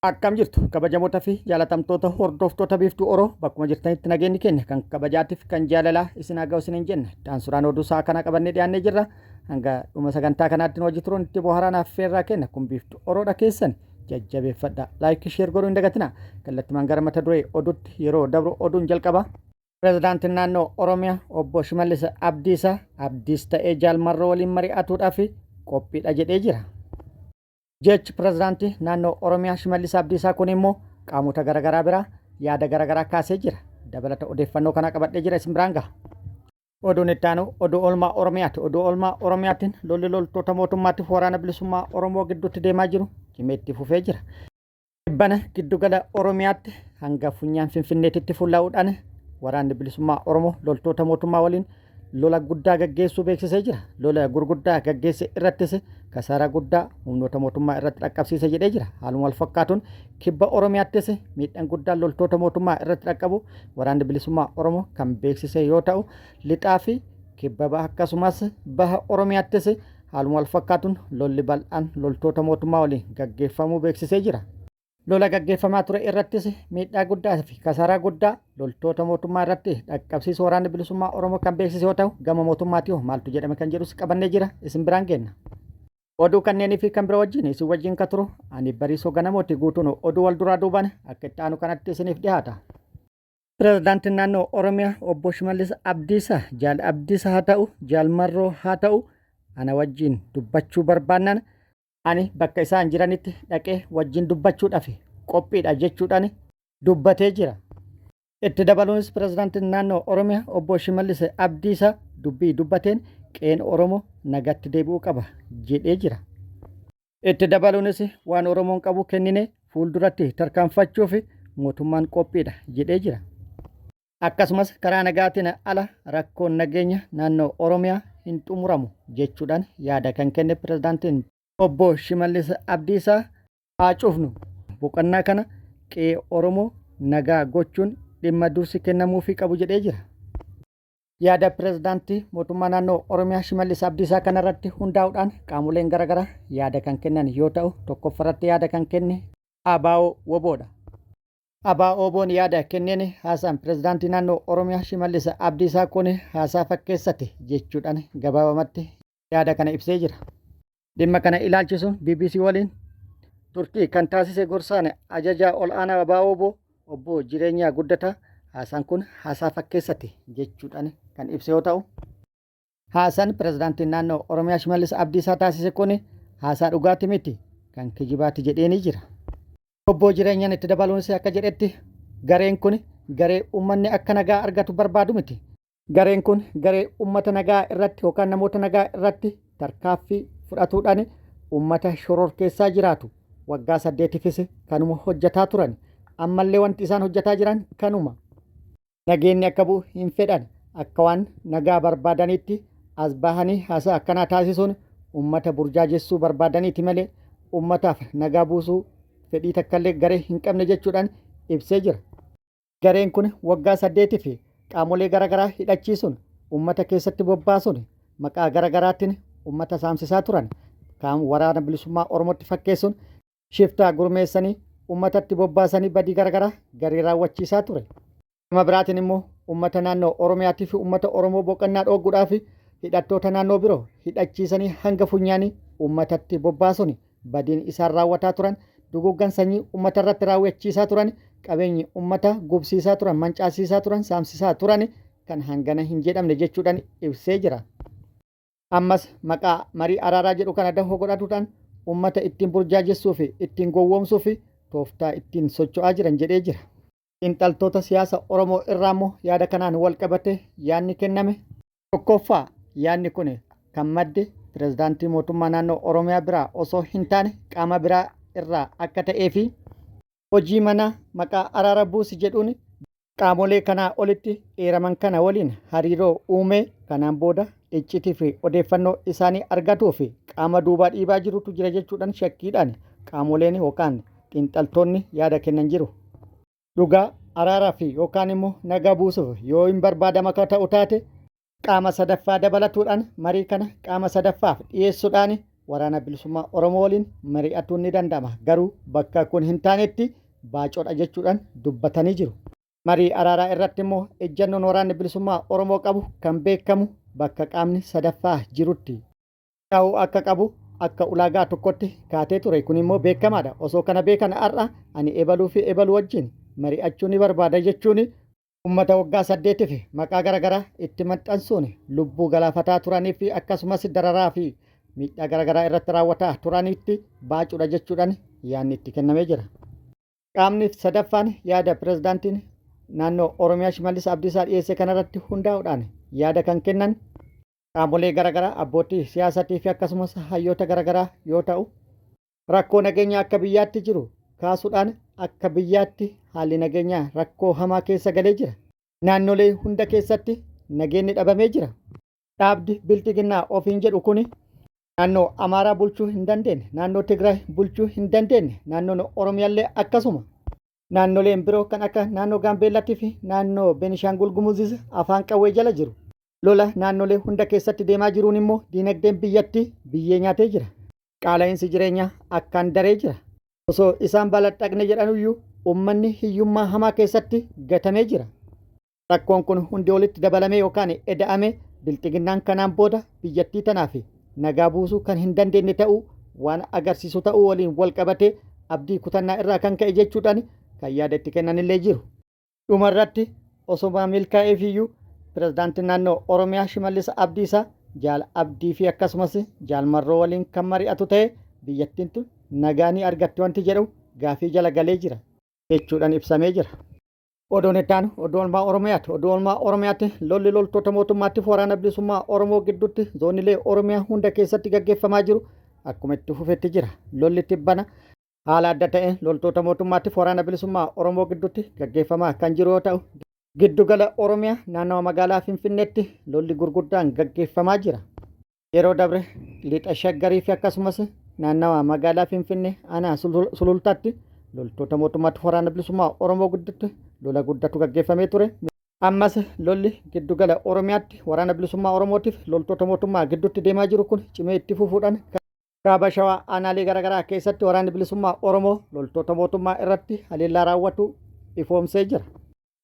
Akkam jirtu kabajamoota fi jaalatamtoota hordoftoota Biiftuu Oroo, bakkuma jirtanitti nageenyi keenya kan kabajaatiif kan jaalalaa isin haa ga'u isiniin jenna. Daansuraan oduu sa'a kana qabannee dhiyaannee jirra. Hanga dhuma sagantaa kanaatti nu wajji turuun itti bohaaraan affeerraa kenna. Kun Biiftuu Oroodha, keessan jajjabeeffadha. Like, share godhuu hin dagatina. Kallattimaan gara mata duree oduutti yeroo dabru, oduun jalqaba. Pirezidaantiin naannoo Oromiyaa obbo Shimallis Abdiisaa Abdiis ta'ee Jaal Marroo waliin mari'atuudhaaf qophiidha jedhee jira. Jechi pirezidaantii naannoo Oromiyaa Shimallis Abdiisaa kun immoo qaamota garaagaraa biraa yaada garaagaraa kaasee jira. Dabalata odeeffannoo kana qabadhee jira, isin biraan gaha. Oduun itti aanu oduu oolmaa Oromiyaati. Oduu oolmaa Oromiyaatiin lolli loltoota mootummaatiif waraana bilisummaa Oromoo gidduutti deemaa jiru cimee itti fufee jira. Dhibbana giddugala Oromiyaatti hanga funyaan Finfinneetitti fullaa'uudhaan waraanni bilisummaa Oromoo loltoota mootummaa waliin lola guddaa gaggeessuu beeksisee jira. Lola gurguddaa gaggeesse irrattis kasaaraa guddaa humnoota mootummaa irratti dhaqqabsiise jedhee jira. Haaluma wal fakkaatuun kibba Oromiyaattis miidhaan guddaan loltoota mootummaa irratti dhaqqabu waraanni bilisummaa Oromoo kan beeksise yoo ta'u, lixaa fi kibba baha akkasumas baha Oromiyaattis haaluma wal fakkaatuun lolli bal'aan loltoota mootummaa waliin gaggeeffamuu beeksisee jira. Lola gaggeeffamaa ture irrattis miidhaa guddaa fi kasaaraa guddaa loltoota mootummaa irratti dhaqqabsiisuu waraanni bilisummaa Oromoo kan beeksise yoo ta'u, gama mootummaatii hoo maaltu jedhame kan jedhus qabannee jira, isin biraan geenna. Oduu kanneenii fi kan bira wajjin isin wajjin ka turu ani Bariisoo Ganamooti. Guutuun oduu wal duraa duubaan akka itti aanu kanatti isiniif dhiyaata. Pirezidaantiin naannoo Oromiyaa obbo Shimallis Abdiisaa Jaal Abdiisaa haa ta'u, Jaal Marroo haa ta'u, ana wajjin dubbachuu barbaannaan ani bakka isaan jiranitti dhaqee wajjin dubbachuudhaaf qophiidha jechuudhaan dubbatee jira. Itti dabaluunis pirezidaantiin naannoo Oromiyaa obbo Shimallis Abdiisaa dubbii dubbateen qe'een Oromoo nagatti deebi'uu qaba jedhee jira. Itti dabaluunis waan Oromoon qabu kenninee fuulduratti tarkaanfachuuf mootummaan qophiidha jedhee jira. Akkasumas karaa nagaatiin ala rakkoon nageenya naannoo Oromiyaa hin xumuramu jechuudhaan yaada kan kenne pirezidaantiin obbo Shimallis Abdiisaa, haa cufnu boqonnaa kana, qe'ee Oromoo nagaa gochuun dhimma dursi kennamuufii qabu jedhee jira. Yaada pirezidaantii mootummaa naannoo Oromiyaa Shimallis Abdiisaa kanarratti hundaa'uudhaan qaamoleen garaagaraa yaada kan kennan yoo ta'u, tokkoffarratti yaada kan kenne ABO WBOdha. ABO WBOn yaada kenneen haasaan pirezidaantii naannoo Oromiyaa Shimallis Abdiisaa kun haasaa fakkeessate jechuudhaan gabaabamatti yaada kana ibsee jira. Dhimma kana ilaalchisuun BBC waliin turtii kan taasise gorsaan ajajaa ol'aanaa ABO WBO obbo Jireenyaa Guddataa haasaan kun haasaa fakkeessate jechuudhaan kan ibse yoo ta'u, haasaan pirezidaantiin naannoo Oromiyaa Shimallis Abdiisaa taasise kun haasaa dhugaati miti, kan kijibaati jedheenii jira. Obbo Jireenyaan itti dabaluunis akka jedhetti, gareen kun garee uummanni akka nagaa argatu barbaadu miti. Gareen kun garee uummata nagaa irratti yookaan namoota nagaa irratti tarkaaffii fudhatuudhaan uummata shororkeessaa jiraatu. Waggaa 8fis kanuma hojjetaa turan. Ammallee wanti isaan hojjetaa jiran kanuma. Nageenyi akka bu'u hin fedhan. Akka waan nagaa barbaadanitti as bahanii haasaa akkanaa taasisuun uummata burjaajessuu barbaadaniiti malee uummataaf nagaa buusuu fedhii takkallee garee hin qabne jechuudhaan ibsee jira. Gareen kun waggaa 8f qaamolee garaagaraa hidhachiisuun uummata keessatti bobbaasuun maqaa garaagaraatiin uummata saamsisaa turan. Kaan waraana bilisummaa Oromootti fakkeessuun shiftaa gurmeessanii uummatatti bobbaasanii badii garaagaraa garii raawwachiisaa ture. Gama biraatiin immoo uummata naannoo Oromiyaatii fi uummata Oromoo boqonnaa dhoogguudhaaf hidhattoota naannoo biroo hidhachiisanii hanga funyaanii uummatatti bobbaasuun badiin isaan raawwataa turan, duguuggan sanyii uummata irratti raawwachiisaa turan, qabeenyi uummata gubsiisaa turan, mancaasiisaa turan, saamsisaa turan kan hangana hin jedhamne jechuudhaan ibsee jira. Ammas maqaa marii araaraa jedhu kana dahoo godhatuudhaan uummata ittiin burjaajessuu fi ittiin gowwoomsuu fi tooftaa ittiin socho'aa jiran jedhee jira. Xiinxaltoota siyaasa Oromoo irraa immoo yaada kanaan wal qabatee yaadni kenname. Tokkoffaa, yaadni kun kan madde pirezidaantii mootummaa naannoo Oromiyaa biraa osoo hin taane qaama biraa irraa akka ta'ee fi hojii manaa maqaa araara buusi jedhuun qaamolee kanaa olitti eeraman kana waliin hariiroo uumee kanaan booda iccitii fi odeeffannoo isaanii argatuu fi qaama duubaa dhiibaa jirutu jira jechuudhaan shakkiidhaan qaamoleen yookaan xiinxaltoonni yaada kennan jiru. Dhugaa araaraa fi yookaan immoo nagaa buusuuf yoo hin barbaadama akka ta'u taate, qaama sadaffaa dabalatuudhaan marii kana qaama sadaffaaf dhiyeessuudhaan Waraana Bilisummaa Oromoo waliin mari'atuun ni danda'ama. Garuu bakka kun hin taanetti baacoodha jechuudhaan dubbatanii jiru. Marii araaraa irratti immoo ejjannoon Waraanni Bilisummaa Oromoo qabu kan beekamu bakka qaamni sadaffaa jirutti. Ta'uu akka qabu akka ulaagaa tokkotti kaatee ture. Kun immoo beekamaadha. Osoo kana beekan har'a ani ebaluu fi ebaluu wajjin mari'achuu ni barbaada jechuun ummata waggaa saddeetiif maqaa garagaraa itti maxxansuun lubbuu galaafataa turanii fi akkasumas dararaa fi miidhaa garagaraa irratti raawwataa turaniitti baacuudha jechuudhaan yaadni itti kennamee jira. Qaamni sadaffaan yaada pirezidaantiin naannoo Oromiyaa Shimallis Abdiisaa dhiyeesse kanarratti hundaa'uudhaan yaada kan kennan qaamolee garagaraa abbootii siyaasatii fi akkasumas hayyoota garagaraa yoo ta'u, rakkoo nageenyaa akka biyyaatti jiru kaasuudhaan akka biyyaatti haalli nageenyaa rakkoo hamaa keessa galee jira. Naannolee hunda keessatti nageenni dhabamee jira. Dhaabdi Bilxiginnaa ofiin jedhu kuni naannoo Amaaraa bulchuu hin dandeenye, naannoo Tigraay bulchuu hin dandeenye, naannoon Oromiyaallee akkasuma. Naannoleen biroo kan akka naannoo Gaambeellaatii fi naannoo Benishaangul Gumuzis afaan qawwee jala jiru. Lola naannolee hunda keessatti deemaa jiruun immoo diinagdeen biyyattii biyyee nyaatee jira. Qaala'iinsi jireenyaa akkaan daree jira. Osoo isaan balaxxaqne jedhanuyyuu uummanni hiyyummaa hamaa keessatti gatamee jira. Rakkoon kun hundi walitti dabalamee yookaan eda'amee Bilxiginnaan kanaan booda biyyattii tanaaf nagaa buusuu kan hin dandeenye ta'uu waan agarsiisu ta'uu waliin wal qabatee abdii kutannaa irraa kan ka'e jechuudhaan kan yaada itti kennanillee jiru. Dhumarratti osuma milkaa'eefiyyuu pirezidaantiin naannoo Oromiyaa Shimallis Abdiisaa Jaal Abdii fi akkasumas Jaal Marroo waliin kan mari'atu ta'e biyyattiin tun nagaa ni argatti wanti jedhu gaafii jala galee jira jechuudhaan ibsamee jira. Oduun itti aanu oduu oolmaa Oromiyaati. Oduu oolmaa Oromiyaatti lolli loltoota mootummaatiif waraana bilisummaa Oromoo gidduutti zoonilee Oromiyaa hunda keessatti gaggeeffamaa jiru akkuma itti fufetti jira. Lolli tibbana Haala adda ta'een loltoota mootummaatiif waraana bilisummaa Oromoo gidduutti gaggeeffamaa kan jiru yoo ta'u, giddugala Oromiyaa naannawa magaalaa Finfinneetti lolli gurguddaan gaggeeffamaa jira. Yeroo dabre lixa Shaggarii fi akkasumas naannawa magaalaa Finfinnee aanaa Sulultaatti loltoota mootummaatiif waraana bilisummaa Oromoo gidduutti lola guddatu gaggeeffamee ture. Ammas lolli giddugala Oromiyaatti waraana bilisummaa Oromootiif loltoota mootummaa gidduutti deemaa jiru kun cimee itti fufuudhaan Kaaba Shawaa aanaalee garaagaraa keessatti waraanni bilisummaa Oromoo loltoota mootummaa irratti haleellaa raawwatu ifoomsee jira.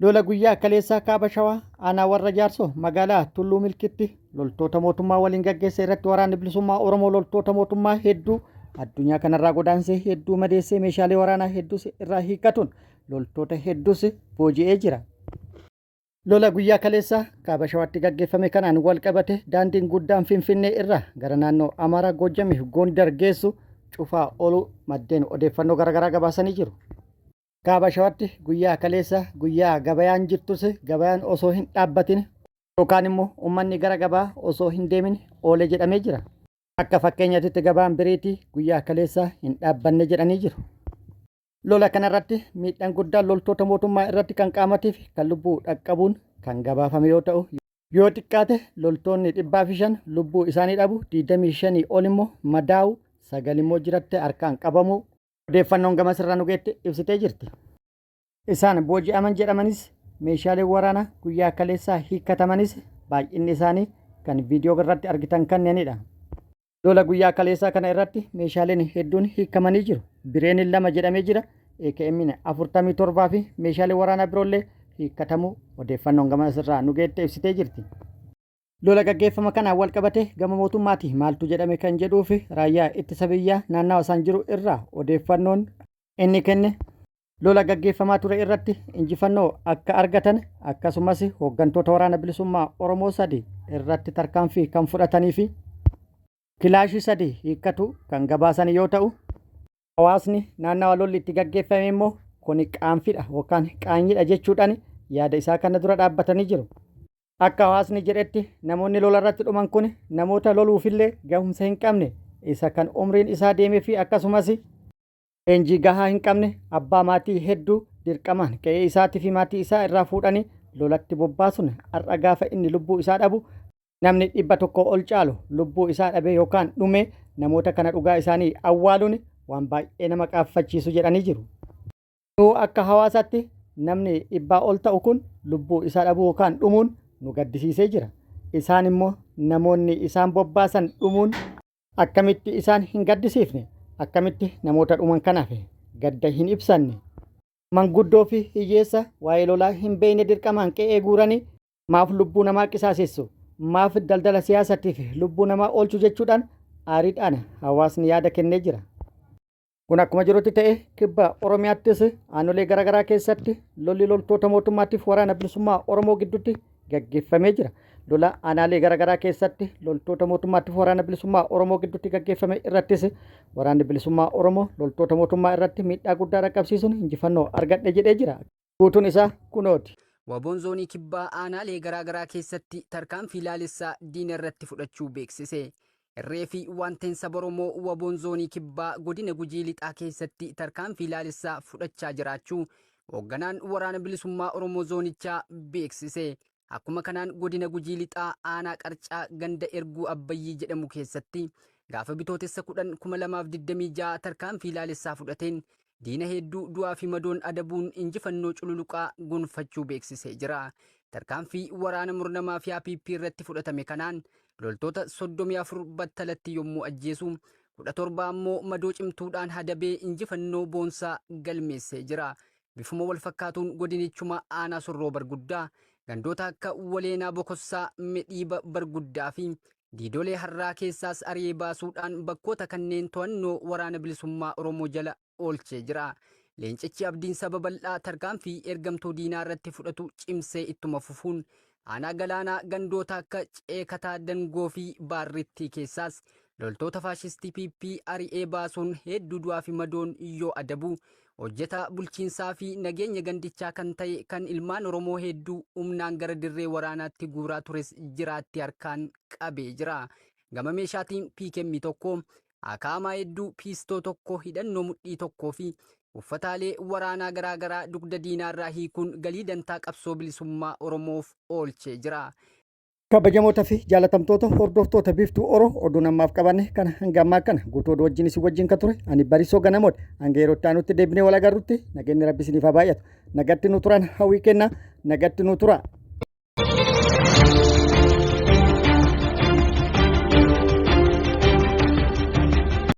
Lola guyyaa kaleessaa Kaaba Shawaa aanaa Warra Jaarsoo magaalaa Tulluu Milkitti loltoota mootummaa waliin gaggeesse irratti waraanni bilisummaa Oromoo loltoota mootummaa hedduu addunyaa kanarraa godaansee hedduu madeessee meeshaalee waraanaa hedduus irraa hiikkatuun loltoota hedduus booji'ee jira. Lola guyyaa kaleessaa Kaaba Shawaatti gaggeeffame kanaan wal qabate daandiin guddaan Finfinnee irraa gara naannoo Amaaraa Goojjamii fi Gondar geessu cufaa ooluu maddeen odeeffannoo garaagaraa gabaasanii jiru. Kaaba Shawaatti guyyaa kaleessa guyyaa gabayaan jirtus gabayaan osoo hin dhaabbatin yookaan immoo uummanni gara gabaa osoo hin deemin oole jedhamee jira. Akka fakkeenyatitti gabaan biriitii guyyaa kaleessaa hin dhaabbanne jedhanii jiru. Lola kanarratti miidhaan guddaan loltoota mootummaa irratti kan qaamatii fi kan lubbuu dhaqqabuun kan gabaafame yoo ta'u, yoo xiqqaate loltoonni 500 lubbuu isaanii dhabu, 25 ol immoo madaa'u, 9 immoo jiratte harkaan qabamuu odeeffannoon gamas irraa nu geette ibsitee jirti. Isaan booji'aman jedhamanis meeshaaleen waraanaa guyyaa kaleessaa hiikkatamanis baay'inni isaanii kan viidiyoo irratti argitan kanneenidha. Lola guyyaa kaleessaa kana irratti meeshaaleen hedduun hiikamanii jiru. Bireeniin 2 jedhamee jira. AKM'n 47 fi meeshaalee waraanaa biroollee hiikkatamuu odeeffannoon gama irraa nu geette ibsitee jirti. Lola gaggeeffama kanaan wal qabatee gama mootummaatii maaltu jedhame kan jedhuu fi raayyaa ittisa biyyaa naannawa isaan jiru irraa odeeffannoon inni kenne lola gaggeeffamaa ture irratti injifannoo akka argatan akkasumas hooggantoota waraana bilisummaa Oromoo sadi irratti tarkaanfii kan fudhatanii fi kilaashii sadi hiikkatu kan gabaasan yoo ta'u, hawaasni naannawa lolli itti gaggeeffame immoo kuni qaanfidha yookaan qaanyidha jechuudhaan yaada isaa kana dura dhaabbatanii jiru. Akka hawaasni jedhetti namoonni lola irratti dhuman kun namoota loluufillee gahumsa hin qabne isa kan umriin isaa deemee fi akkasumas leenjii gahaa hin qabne abbaa maatii hedduu dirqamaan qe'ee isaatii fi maatii isaa irraa fuudhanii lolatti bobbaasuun har'a gaafa inni lubbuu isaa dhabu namni 100 ol caalu lubbuu isaa dhabee yookaan dhumee namoota kana dhugaa isaanii awwaaluun waan baay'ee nama qaanfachiisu jedhanii jiru. Nuu akka hawaasaatti namni dhibbaa ol ta'u kun lubbuu isaa dhabuu yookaan dhumuun nu gaddisiisee jira. Isaan immoo namoonni isaan bobbaasan dhumuun. Akkamitti isaan hin gaddisiifne? Akkamitti namoota dhuman kanaaf gadda hin ibsanne? Manguddoo fi hiyyeessa waa'ee lolaa hin beekne dirqamaan qe'ee guuranii maaf lubbuu namaa qisaasessu? Maaf daldala siyaasatiif lubbuu namaa oolchu jechuudhaan aariidhaan hawaasni yaada kennee jira. Kun akkuma jirutti ta'e kibba Oromiyaattis aanolee garaagaraa keessatti lolli loltoota mootummaatiif waraana bilisummaa Oromoo gidduutti gaggeeffamee jira. Lola aanaalee garaagaraa keessatti loltoota mootummaatiif waraana bilisummaa Oromoo gidduutti gaggeeffame irrattis waraanni bilisummaa Oromoo loltoota mootummaa irratti miidhaa guddaa dhaqqabsiisuun injifannoo argadhe jedhee jira. Guutuun isaa kunooti. Waboon Zoonii Kibbaa aanaalee garaa garaa keessatti tarkaanfii laalessaa diina irratti fudhachuu beeksise. Irree fi waanteen saba Oromoo Waboon Zoonii Kibbaa godina Gujii Lixaa keessatti tarkaanfii laalessaa fudhachaa jiraachuu hoogganaan Waraana Bilisummaa Oromoo Zoonichaa beeksise. Akkuma kanaan godina Gujii Lixaa aanaa Qarcaa ganda Erguu Abbayyii jedhamu keessatti gaafa Bitootessa 10, 2026 tarkaanfii laalessaa fudhateen diina hedduu du'aa fi madoon adabuun injifannoo cululuqaa gonfachuu beeksisee jira. Tarkaanfii waraana murna maafiyaa PP irratti fudhatame kanaan loltoota 34 battalatti yommuu ajjeesu, 17 ammoo madoo cimtuudhaan hadabee injifannoo boonsaa galmeessee jira. Bifuma walfakkaatuun godinichuma aanaa Surroo Barguddaa gandoota akka Waleenaa Bokossaa, Medhiiba Barguddaa fi Diidolee Harraa keessaas ari'ee baasuudhaan bakkoota kanneen to'annoo Waraana Bilisummaa Oromoo jala oolchee jira. Leencichi abdiin saba bal'aa tarkaanfii ergamtuu diinaa irratti fudhatu cimsee ittuma fufuun aanaa Galaanaa gandoota akka Ceekataa Dangoo fi Baarrittii keessaas loltoota faashistii PP ari'ee baasuun hedduu du'aa fi madoon yoo adabu, hojjetaa bulchiinsaa fi nageenya gandichaa kan ta'e kan ilmaan Oromoo hedduu humnaan gara dirree waraanaatti guuraa tures jiraatti harkaan qabee jira. Gama meeshaatiin PKM 1, akaamaa hedduu, piistoo 1, hidhannoo mudhii 1 fi uffataalee waraanaa garaa garaa dugda diinaarraa hiikuun galii dantaa qabsoo bilisummaa Oromoof oolchee jira. Kabajamoota fi jaalatamtoota hordoftoota Biiftuu Oro oduun ammaaf qabanne kana hanga ammaa kana guutuu oduu wajjin isin wajjin kan ture ani Barisoo Ganamoodha. Hanga yeroo itti aanutti deebinee wal agarrutti nageenyi Rabbi isiniif haa baay'atu. Nagatti nu turan hawwii kenna nagatti nu tura.